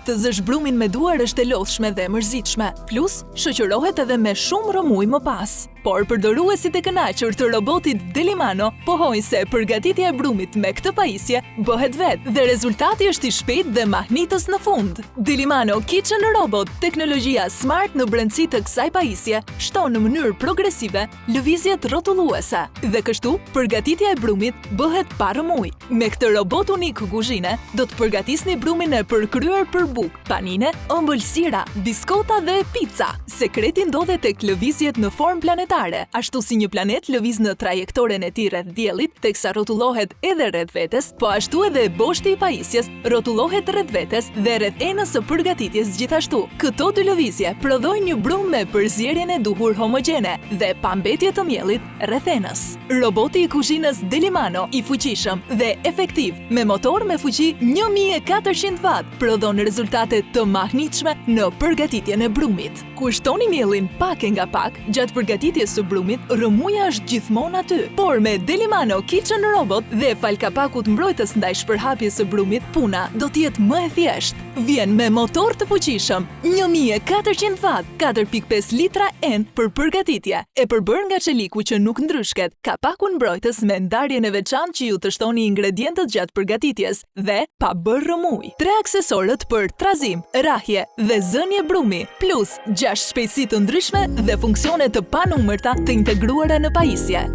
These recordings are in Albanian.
Të zësh brumin me duar është e lodhshme dhe e mërzitshme, plus shoqërohet edhe me shumë rrëmujë më pas. Por përdoruesit e kënaqur të robotit Delimano pohojnë se përgatitja e brumit me këtë pajisje bëhet vetë dhe rezultati është i shpejtë dhe mahnitës në fund. Delimano Kitchen Robot, teknologjia smart në brendësi të kësaj pajisje, shton në mënyrë progresive lëvizjet rrotulluese dhe kështu përgatitja e brumit bëhet pa rrëmujë. Me këtë robot unik kuzhine do të përgatisni brumin e përkryer për bukë, Panine, ëmbëlsira, biskota dhe pica. Sekreti ndodhet tek lëvizjet në formë planetare, ashtu si një planet lëviz në trajektoren e tij rreth Diellit, teksa rrotullohet edhe rreth vetes, po ashtu edhe boshti i pajisjes rrotullohet rreth vetes dhe rreth enës së përgatitjes gjithashtu. Këto dy lëvizje prodhojnë një brumë me përzierjen e duhur homogjene dhe pa mbetje të miellit rreth enës. Roboti i kuzhinës Delimano, i fuqishëm dhe efektiv, me motor me fuqi 1400 watt, prodhon rezultate të mahnitshme në përgatitjen e brumit. Kur shtoni miellin pak e nga pak, gjatë përgatitjes së brumit, rrëmuja është gjithmonë aty. Por me Delimano Kitchen Robot dhe falë kapakut mbrojtës ndaj shpërhapjes së brumit, puna do të jetë më e thjeshtë. Vjen me motor të fuqishëm, 1400 watt, 4.5 litra enë për përgatitje, e përbërë nga çeliku që nuk ndryshket, kapakun mbrojtës me ndarjen e veçantë që ju të shtoni ingredientët gjatë përgatitjes dhe pa bërë rrëmujë. Tre aksesorët për trazim, rrahje dhe zënie brumi, plus 6 shpejtësi të ndryshme dhe funksione të panumërta të integruara në pajisje.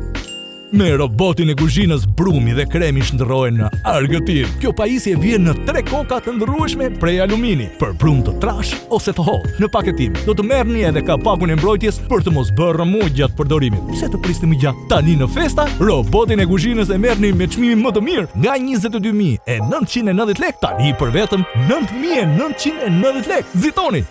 Me robotin e kuzhinës brumi dhe kremi shndërrohen në argëtim. Kjo pajisje vjen në tre koka të ndërrueshme prej alumini, për brumë të trashë ose të hollë. Në paketim do të merrni edhe kapakun e mbrojtjes për të mos bërë rrëmujë gjatë përdorimit. Pse të prisni më gjatë? Tani në festa, robotin e kuzhinës e merrni me çmimin më të mirë, nga 22990 lekë, tani për vetëm 9990 lekë. Nxitoni!